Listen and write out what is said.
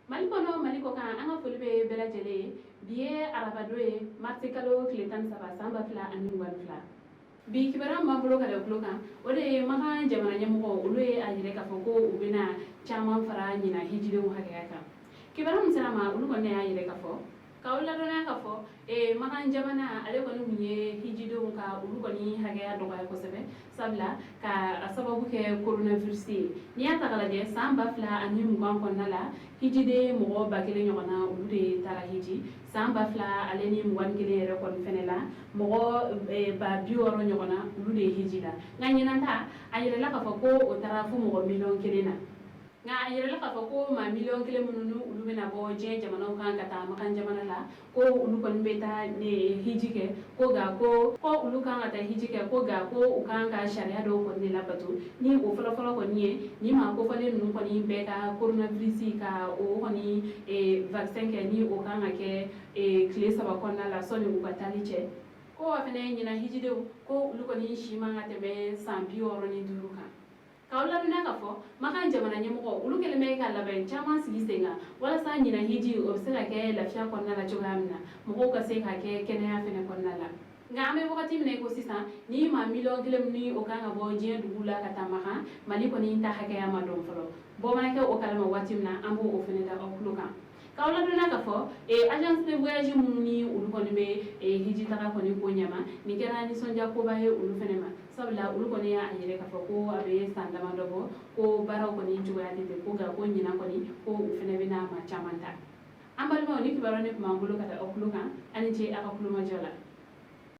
Mali kɔnɔ, Mali kɔ kan, an ka foli bɛ bɛɛ lajɛlen ye. Bi ye arabadon ye, marisi kalo tile 13, san 2022. Bi kibaruya min b'an bolo ka da tulo kan, o de ye Makan jamana ɲɛmɔgɔ, olu ye a yira k'a fɔ ko u bɛna caman fara ɲinan hijidenw hakɛya kan. Kibaruya min sera ma, olu kɔni y'a yira k'a fɔ k'aw ladɔnniya k'a fɔ Makan jamana ale kɔni tun ye hijidenw ka olu kɔni hakɛya dɔgɔya kosɛbɛ, sabula ka a sababu kɛ coronavirus ye. N'i y'a ta k'a lajɛ, san 2020 kɔnɔna la, hijiden mɔgɔ 1000 ɲɔgɔnna, olu de taara hiji. San 2021 yɛrɛ kɔni fɛnɛ la, mɔgɔ 60 000 ɲɔgɔnna, olu de ye hiji la. Nka ɲinan ta, a yirala k'a fɔ ko o taara fo mɔgɔ miliyɔn 1 na. Nka a yirala k'a fɔ ko maa miliyɔn 1 minnu ni olu bɛna bɔ diɲɛ jamanaw kan ka taa Makan jamana la, ko olu kɔni bɛ taa hiji kɛ, ko nka ko olu kan ka taa hiji kɛ, ko nka ko u kan ka sariya dɔw kɔni de labato. Ni o fɔlɔfɔlɔ kɔni ye ni maa kofɔlen ninnu kɔni bɛɛ ka coronavirus ka o kɔni vaccin kɛ, ni o kan ka kɛ tile 3 kɔnɔna la sɔnni u ka taali cɛ. Ko wa fɛnɛ, ɲinan hijidenw, ko olu kɔni si man ka tɛmɛ san 65 kan. K'aw ladɔnniya k'a fɔ Makan jamana ɲɛmɔgɔ, olu kɛlen bɛ ka labɛn caman sigi sen kan walasa ɲinan hiji o bɛ se ka kɛ lafiya kɔnɔna la cogoya min na, mɔgɔw ka se ka kɛ kɛnɛya fɛnɛ kɔnɔna la. Nka an bɛ wagati min na i ko sisan, ni maa miliyɔn 1 ni o kan ka bɔ diɲɛ dugu la ka taa Makan, Mali kɔni ta hakɛya ma dɔn fɔlɔ. Bɔ mana kɛ o kalama waati min na, an b'o o fɛnɛ da aw tulo kan. K'aw ladɔnniya k'a fɔ agence de voyage minnu ni olu kɔni bɛ hiji taga kɔni ko ɲɛma, nin kɛra nisɔndiya koba ye olu fɛnɛ ma, sabula olu kɔni y'a yira k'a fɔ ko a bɛ san damadɔ bɔ ko baaraw kɔni cogoya tɛ ten, ko nka ko ɲinan kɔni, ko u fɛnɛ bɛna maa caman ta. An balimaw, ni kibaruya ne tun b'an bolo ka da aw tulo kan. Aw ni ce aw ka tulomajɔ la.